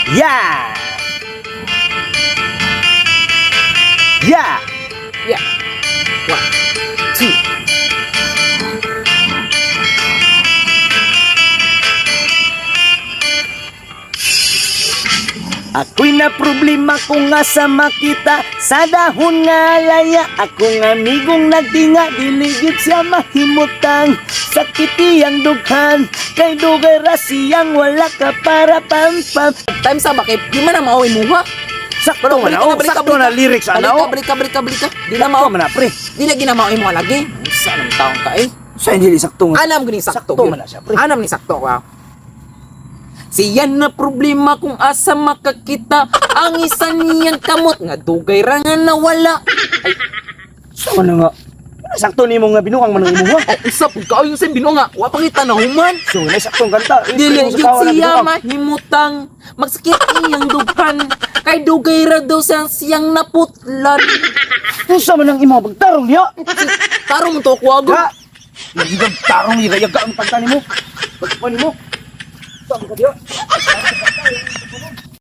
Yeah! Yeah! Yeah. One, two. Ako'y na problema kung nga sa makita sa dahon nga laya. Akong amigong nagtinga, diligid siya mahimutang. Sakit iyang dughan, kay dugay ra siyang wala ka para pam pam. Time sa bakit di man na mao imuha. Sakto man Balik ka na, na, balik ka, sakto balik na ka. lyrics Balik ana. ka, balik ka, balik ka, balik ka. Di na mao. Sakto man na, pre. Di lagi na mao imuha lagi. Sa anong taong ka eh? Sa hindi sakto nga. Anam gani sakto. Sakto man na siya, pre. Anam ni sakto ka. Siya na problema kung asa makakita ang isa niyang kamot nga dugay ra nga nawala. Ay, Sa man na nga. Sakto nimo nga binuang man ang imuha. oh, isa pud kaayo sa binuang nga wa pangita na human. So, na saktong kanta. Dili Sa gyud tawa na siya binuang. mahimutang magsakit iyang dughan kay dugay ra daw siya siyang naputlan. Unsa man ang imong pagtarong niya? Tarong mo to kuwago. Ga. Nagigag tarong yaga ang pagta nimo. Pagkuan nimo. Sa ka diya.